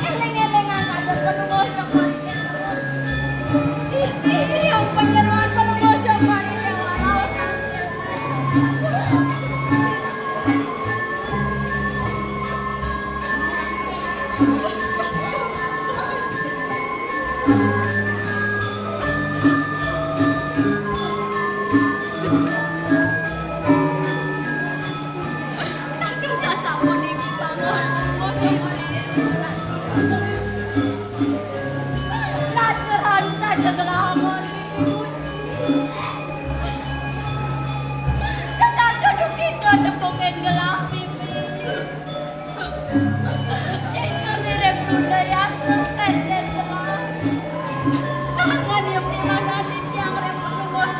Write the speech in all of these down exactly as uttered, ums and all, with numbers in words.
Eling-elingan kadang penunggu yang mati. Ini yang penyeruan penunggu yang mati. Lajur anu saja gelah amon. Sedang duduk itu depokin gelah pipi. Desa mirip budaya seperti gelah. Tangan yang di mana di tiang rem pelungun.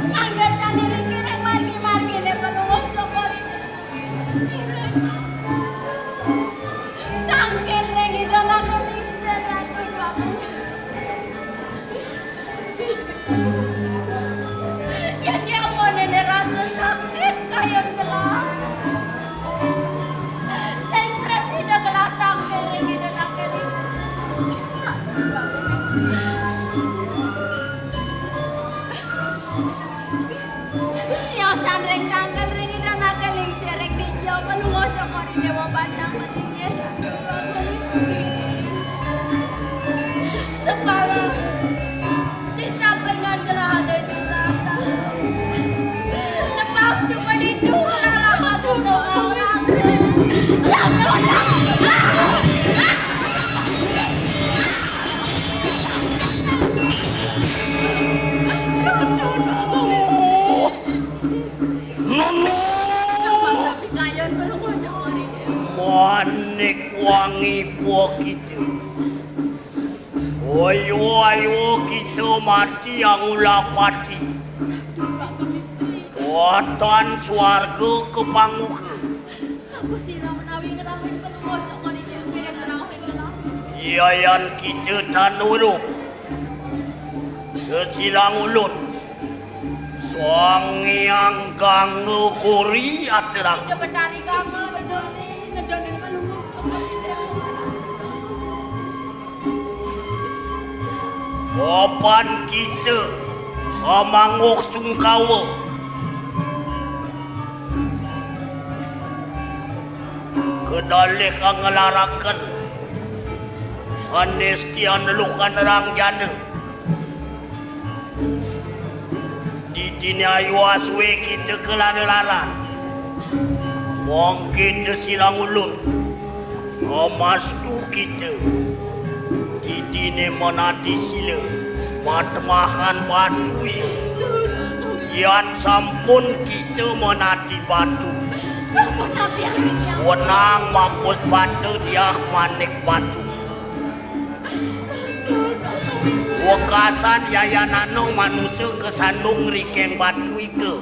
Mangga tani riki ring margi-margine Panunggal Cokor iki. Tangkil ring ida lan ningsih ratu Prabu. Yen ya monene rasa sakit kaya telah. Sing prasida gelah tangkil ring ida tangkil ring. Siosan ring tangkil ring ida nakeling sering dijauh penunggu Cokor Dewa Bajang Matinggi. Sepala di sampingan gelah ada jurang. Nepang suka diduh lalapat doang. Manik wangi pokite. Ayo, ayo kita mati angulapati. Watan swarga kepanguka. Sapa sira menawi ngrahin Petro Cokor Inggih Wirit ngrahin ngelah? Yayan kita tan weruh. Kesirang ulun. Sang Hyang Gangga Gori ateraku. Ida Betari Gangga, bener nih, ngedonin pelungguh. Papan kita, pamangguh sungkawa. Kedalih ngelaraken, anestian lukan rangjana. Didine ayu aswe kita kelara-laran. Wong kita sirang ulun. Amastu kita. Didine menati sila. Matemahan batu ya. Yan sampun kita menati batu. Sampun nabi amin ya. Wenang mapus batu diah manik batu. Wekasan yayanana manusa kesandung rikeng batu ika.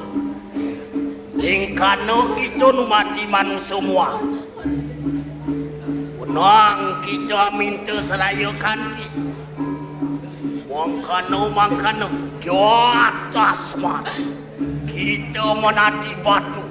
Ingkana kita numati manusa muah. Wenang kita minta seraya kanti. Mangkana, mangkana, jotos mat. Kita menati batu.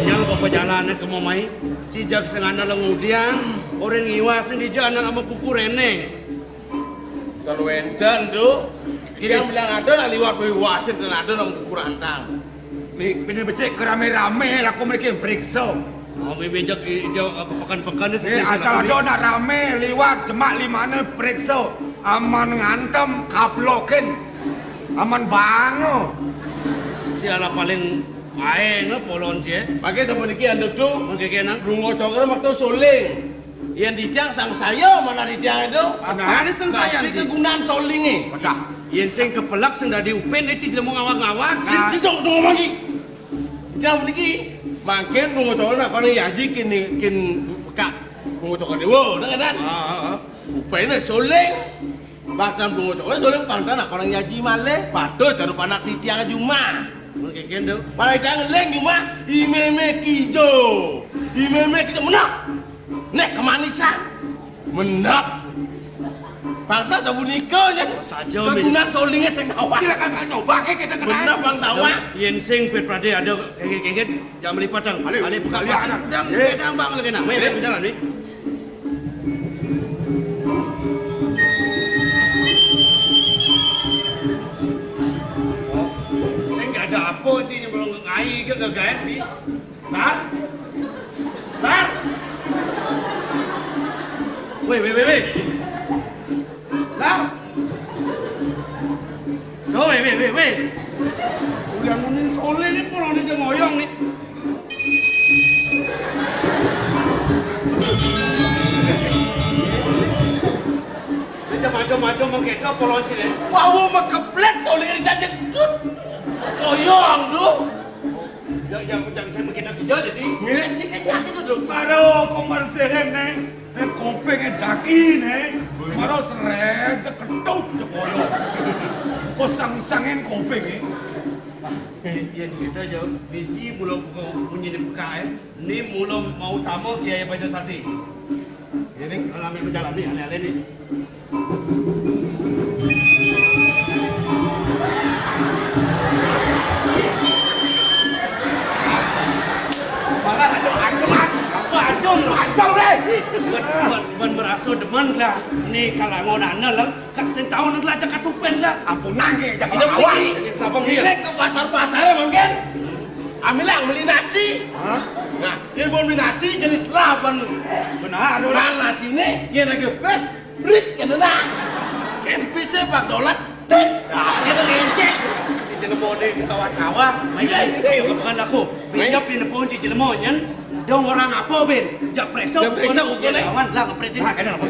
Nyang apa jalané kema mai? Ci jag sing ana lengudian, ora ngiwas sing dija ana ama kuku rene. Ten wénten, Nduk. Kene bilang ada nak liwat kuwi wasin ten ada nang kuku rantang. Mi, pene becik kerame-rame laku mriki mriksa. Oh, mi becik ijo apa pekan-pekan sih. Eh, asal ada nak rame liwat jemak limane periksa. Aman ngantem kaplokin. Aman bango. Si ala paling ae no polon si. Pakai sama niki anduk tu. Oke kena. Lungo cokre waktu suling. Yen ditiang sang saya mana ditiang itu? Apane sang saya iki? Kegunaan solingé. Pedah. Yen sing kepelak sing dadi upin iki jeneng ngawak-ngawak. Nah. Sing sing dong ngomong iki. Ditiang mriki. Mangkin nunggu cowok nak kono ya aji kin kin pekak. Nunggu cowok dewa, nah kan? Heeh. Upine soling. Bahkan nunggu cowok soling pantan nak kono ya aji malih. Padha jarup anak ditiang jumah. Mengkeken to. Malah ditiang ngeling jumah. Imeme kijo. Imeme kijo menang. Nek kemanisan. Mendak. Pantas sapunika yen saja, kegunan solinge sing awak. Kira kan nyoba ke kita kenal. Bener, Bang Sawah. Yen sing pit prade ada kengit-kengit, jangan melipat, Dang. Ale buka pasir udang, eh, dang, Bang, lagi nak. Mari jalan, nih. Sing gak ada apa, Ci, nyemplung ngai ke gagayan, Ci. Lar? Lar? Weh, weh, weh, weh. Lar? Oh, weh, weh, weh, weh. Udah muning sole nih, pulangnya aja ngoyong nih. Aja maju-maju mengkeka polon sini. Wah, mau mekeplet sole ini aja jedut. Ngoyong tuh. Jang, jang, jang, saya makin nak kerja aja, Ci. Nggih, Ci, kenyang itu, Dok. Maro kok mersehen, Neng. Eh, kupingnya daki, Neng. Maro seret, ketut, jek ngono. Kok sang-sangen kupingnya. Eh, ya, gitu aja. Misi mula buka munyi di P K M. Ini mula mau tamu Kiai Baja Sati. Ini? Kalau ambil berjalan nih, aneh-aneh nih. Malah acung-acung, apa acung? Acung deh. Bukan, bukan, bukan merasa demen lah. Nih kalau mau nana lah, kan sing tahu nanti lah cakap tupen lah. Ampunan ke, jangan awak. Ini ke pasar-pasar mungkin. Ambil lah beli nasi. Hah? Nah, ini mau beli nasi jadi telaban. Benar. Nah, nasi ini dia lagi fresh. Brit kena nah. Ken pise Pak Dolat. Tit. Nah, kita ngecek. Si jelema ne ketawa-tawa. Iya, iya. Bukan aku. Binjap di nepon si jelema nyen. Dong orang apa, Ben? Jak periksa. Jak periksa, bukan, eh? Kawan lah, ngepret ini. Nah, kena apa?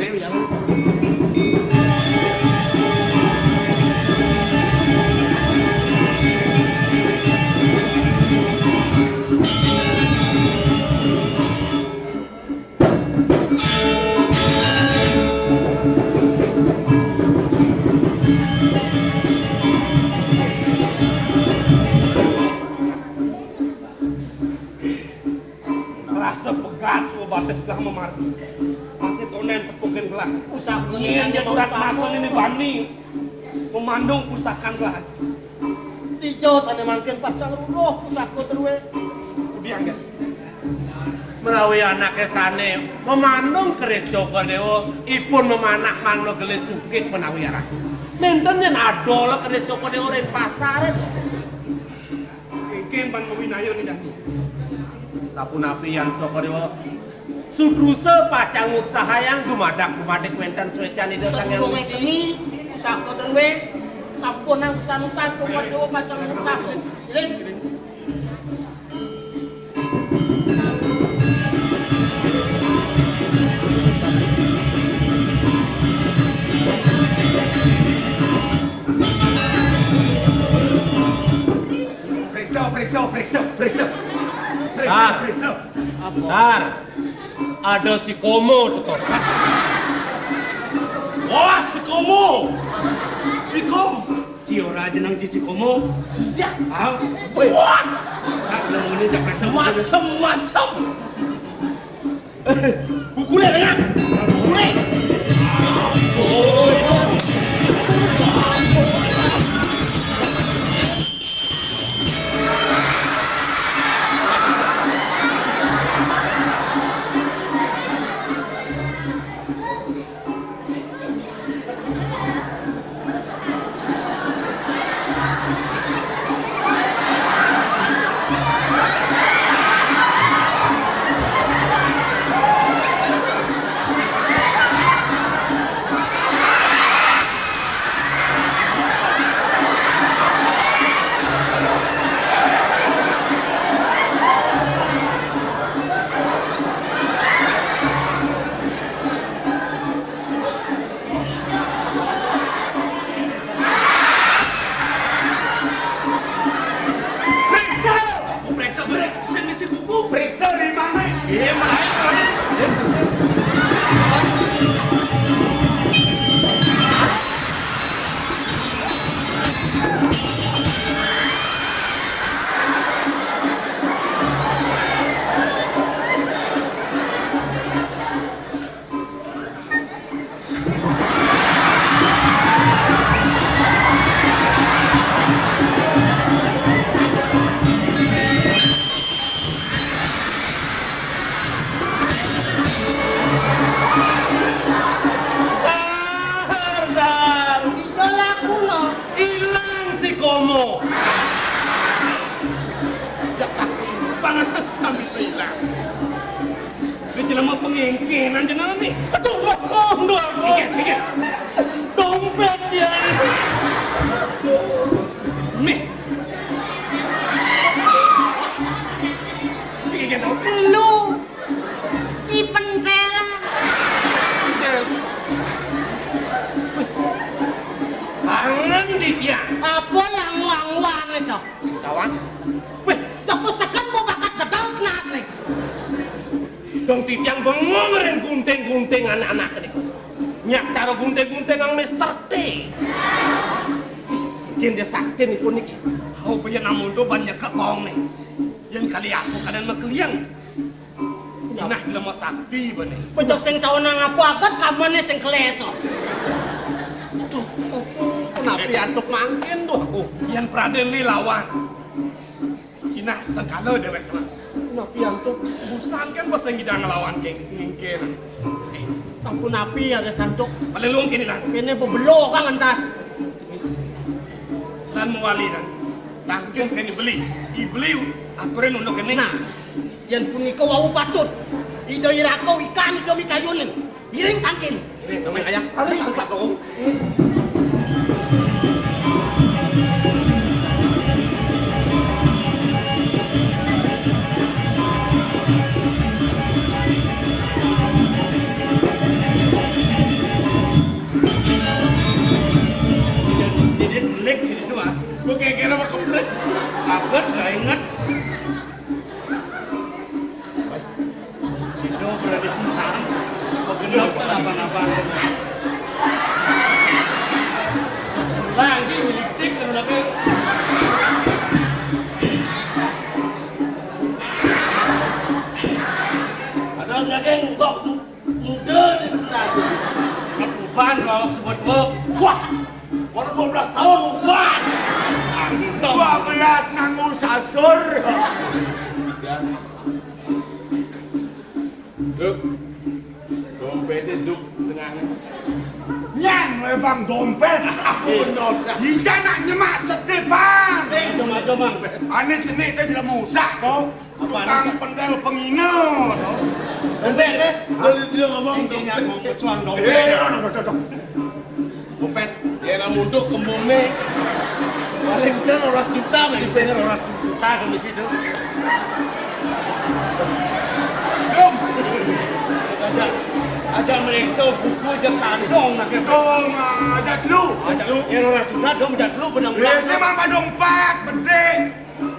Rasa pegat suwa batis gah memati. Masih tonen tepukin gelah. Pusaka. Yen jaturat makan ini bani. Memandung pusakan gelah. Dija sane mangkin pacang ruruh pusaka druwe. Kudiang, ya. Menawi anake sane memandung keris Cokor Dewa, ipun memanah mangda gelis sukit menawi arah. Nenten yen adola keris Cokor Dewa ring pasar. Kén pan mawinaya ni jani. Sapunapi yan Cokor Déwa? Sudrusa pacang ngutsahayang dumadak-dumadik wénten suécan Ida Sang Hyang Widi. Sadurungé keni, pusaka druwé, sampunang usan-usan Cokor Déwa pacang ngutsahayang. Iring. Priksa, priksa, priksa, priksa. Priksa, Tar. Priksa. Tar. Ada si Komo to. Wah, si Komo. Si Komo. Ci ora jeneng ci si Komo. Iya. Ah, wah. Kak, ngomongnya jak priksa. Macem-macem. Guguré, ya? Guguré. Priksa! Priksa, priksa, sing ngisi buku. Priksa dari mana? Iya, mana? Dar, dar. Ijo laku no. Ilang si Komo. Jakas banget sambil seilang. Ini jelema pengingkinan jenengan nih. Aduh, aduh, aduh. Mikir, mikir. Dompet ya. Nih. Sing dong. Lu. I pentelan. Kangen di dia. Apa yang nguang-nguang itu? Tawang. Wéh, cepu seken mau bakat gedal kelas nih. Dong titiang bengong ring gunting-gunting anak-anak niku. Nyak cara gunting-gunting ang Mister T. Mungkin dia sakti niku niki. Aku punya namun tuh banyak kekong nih. Yang kali aku kadang mekeliang. Sinah jelema sakti bene. Bocah sing tau nang apa aget kamane sing kleso. Duh, aku kenapi antuk mangkin duh aku. Yan Praden ni lawan. Sinah sengkala dewek tenan. Kenapi antuk? Busan kan pas sing ngidang ngelawan keng ngingke nah. Eh, sampun api ada santuk. Paling luwung kene lah. Kene bebelo kang entas. Lan mewali nah. Tangkil kene beli. Ibeli aturin untuk kene. Nah. Yen punika wau patut. Ida irako ikan ida mikayunin. Ngiring tangkil. Ini temen ayah. Harus sesat dong. Jadi lek sini tuh ah. Gue kayak kira mau kepres. Abet nggak inget. Itu berarti tentang pegedok kenapa-napa. Lagi milik sik kenapa? Ada daging kok muda di bekasi. Uban lawak sebut bok. Wah, baru dua belas tahun uban. Dua belas nanggung sasur. Ya. Duk. Dompetnya duk tengahnya. Nyang, Bang dompet. Ampun, dompet. Ija nak nyemak sedih, Bang. Sing, coba, coba. Ane jenik te jelas musak to. Apa tukang ane sih? Pendel pengina to. Dompet, eh? Hah? Dia ngomong dompet. Ngomong pesuang dompet. Eh, no, no, no, no, no. Dompet. Ya, nak munduk kembung nih. Paling kurang rolas juta masih bisa. Rolas juta ke misi tu. Dom. Aja, aja meriksa buku aja kantong nak. Dom, aja dulu. Aja dulu. Ya, rolas juta, dom, aja dulu, benang-benang. Eh, saya mah dong pak, penting.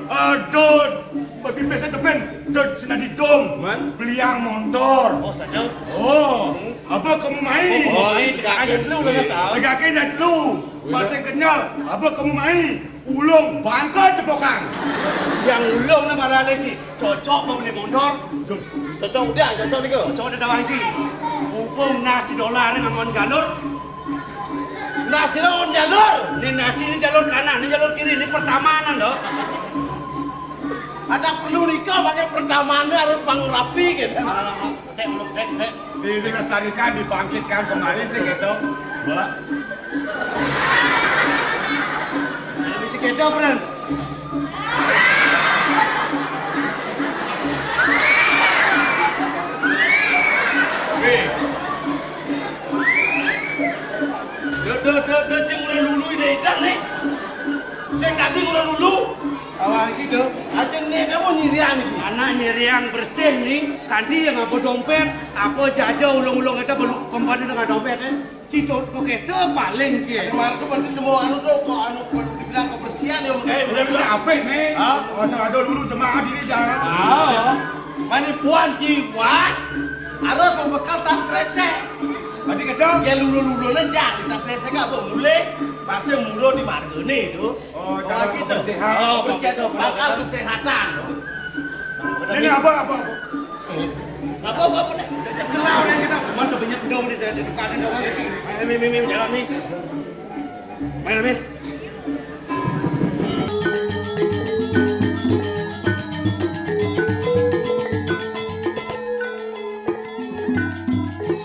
Eh, dot, bagi pesa depan, dot senadi dom. Man? Beliang montor. Oh, saja. Oh, apa kamu main? Oh, main, tegakkan dulu, lah, Sal. Tegakkan dah dulu. Pasang kenyal, apa kamu main? Ulung bangka cepokan. Yang ulung nama lali sih, cocok mau beli montor. Cocok udah, cocok nih, Ko. Cocok udah tawang sih. Mumpung nasi dolar ngangon jalur. Nasi lo on jalur. Ini nasi ini jalur kanan, ini jalur kiri, ini pertamanan loh. Anak perlu nikah pakai pertamanan harus bang rapi gitu. Alah, dek, ulung, dek, dek. Di, dilestarikan, dibangkitkan kembali sih gitu. Mbak. Ini si Kedo, Bren. Weh. Duh, duh, duh, duh, cing udah lulu ide ikan nih. Sing tadi udah lulu. Awang sih, Dok. Acing nih, kamu nyirian nih. Anak nyirian bersih nih. Tadi yang apa dompet, apa jaja ulung-ulung itu belum kembali dengan dompet, eh. Cidot kok itu paling, Ci. Kemarin tuh berarti nemu anu tuh, kok anu, kok dibilang kebersihan ya, eh, udah, udah, apa nih? Hah? Asal ada dulu jemaah diri, jangan. Ah. Manipuan, Ci, was. Harus membekal tas kresek. Tadi kecil? Ya, lulu-lulu aja, kita kresek apa mulai, pasti murah di marga nih, tuh. Oh, cara kebersihan. Oh, kebersihan, bakal kesehatan. Ini apa, apa, apa? Apa, apa, apa, nih? Cek gelau, nih, kita. Mana banyak dong di, di depan, dong. Ayo, mi, mi, mi, jalan, nih. Main, mi.